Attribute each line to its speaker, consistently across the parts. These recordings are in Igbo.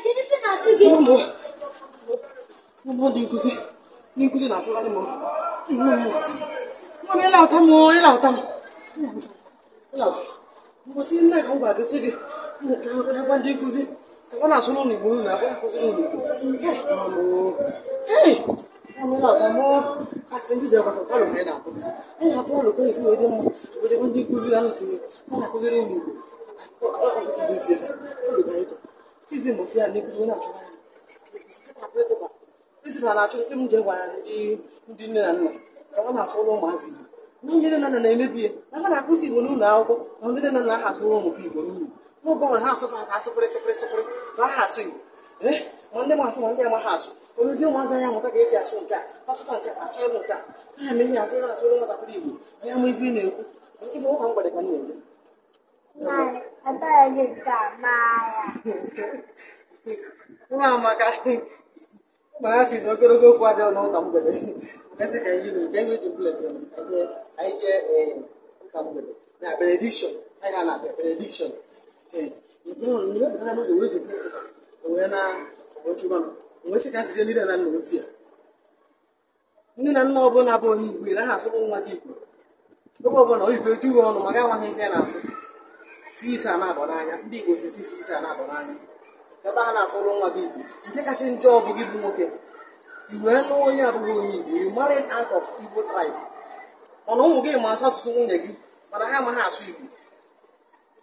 Speaker 1: Kedu ife na-achụ gị?
Speaker 2: Ụmụ ndị nkụzi na-achụgharị m. Nwa m ịla ụta m. Mbọsị nne ka m gwa gị sị gị ka gwa ndị nkụzi ka ọ na-asụ n'ụlọ Igbo unu na-akpọ akụzi n'ụlọ Igbo. Nwa m ịla ụta m asị ndị ji ọkọtọ ọlụ ka anyị na-atụ. Anyị na-atụ ọlụ ka esi wee dị mma obodo gwa ndị nkụzi na nsị ha na-akụziri ụlọ Igbo. Ọlụ ka anyị tụ. Tizi mbọsị ya ndị nkụzi na-achụgharị m. Prịnsịpal na-achụ nsị m jee gwa ndị nne na nna ka ọ na-asụ ụlọ ụmụazị Igbo. Na ndị nne na nna na-emebi ya na ha na-akụzi Igbo n'ụlọ akwụkwọ na ndị nne na nna ha asụrụ ụmụ Igbo n'ụlọ n'oge ọbụla ha asụ ha asụ pịrị ka ha asụ Igbo. Ee, ma ndị ma asụ ma ndị amaghị asụ omezie ụmụazị anyị amụta ka esi asụ nke a patụta nke a asụrụ nke a ha eme ihe asụrụ asụrụ nwatakịrị Igbo anyị ama ife ị na-ekwu ife ụka mgbede ka m na-eme. Nwa amaka mana asị na ogologo okwu adịghị n'ụka mgbede gasị ka anyị nke anyị eji bulet anyị jee ụka mgbede na benediction anyị ha na-abịa benediction wee na chụba m wee sị ka asịzie ndị na nna ozi a nne na nna ọbụla bụ onye Igbo ị naghị asụrụ nwa gị Igbo oge ọbụla oyibo ejughị ọnụ maka amaghị ihe na-asụ fi ise a na-abọ n'anya ndị Igbo si fi ise a na-abọ n'anya ebe ha na-asụrụ nwa gị Igbo nke kasị njọ ọ bụ gị bụ nwoke i wee nụọ onye abụghị onye Igbo you married out of Igbo tribe mana ụmụ gị ma asụ asụsụ nwunye gị mana ha amaghị asụ Igbo.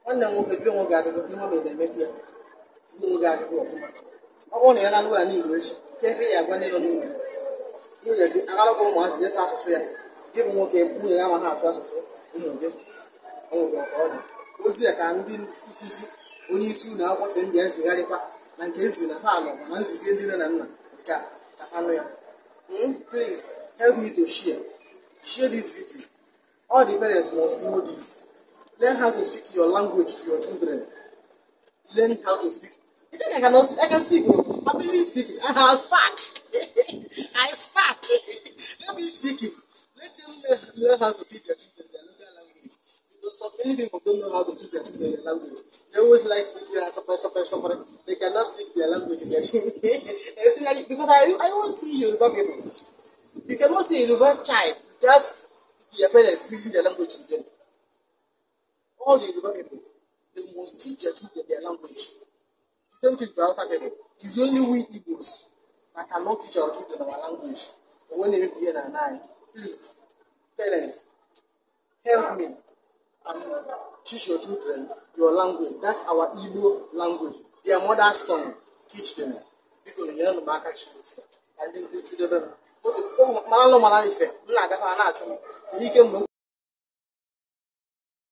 Speaker 2: Nwanne m nwoke jụọ onwe gị ajụjụ ka ịma ma ị na-emetụ ya jụọ onwe gị ajụjụ ọfụma. Ọ bụrụ na ya na-alụ ya n'Igbo echi ka efe ya agwa ndị nọ n'ụlọ nwunye gị agarago ụmụazị nyefe asụsụ ya gị bụ nwoke nwunye ya amaghị asụ asụsụ ụmụ gị ọnwụgị ka ọ dị ozi ya ka ndị nkụzi onye isi ụlọ akwụkwọ si mbịa nzigharịkwa na nke ezi na faalụ mana nzizie ndị nne na nna nke a ka fanụ ya. Please help me to share this video. All the parents must know this. Learn how to speak your language to your children. Learn how to speak. You think I cannot speak? I can speak. I'm even speaking. I spark. I spark. Let me speaking. Let them learn how to teach their children their local language. Because so many people don't know how to teach their children their language. They always like speaking and separate. They cannot speak their language to their children. Especially because I always see Yoruba people. You cannot see a Yoruba child without their parents speaking their language to them. All the Yoruba people, they must teach their children their language. The same thing with Hausa people. It's only we Igbos that cannot teach our children our language. But when they be here and I, please, parents, help me and teach your children your language. That's our Igbo language. Their mother's tongue. Teach them. Because you know, and then teach them.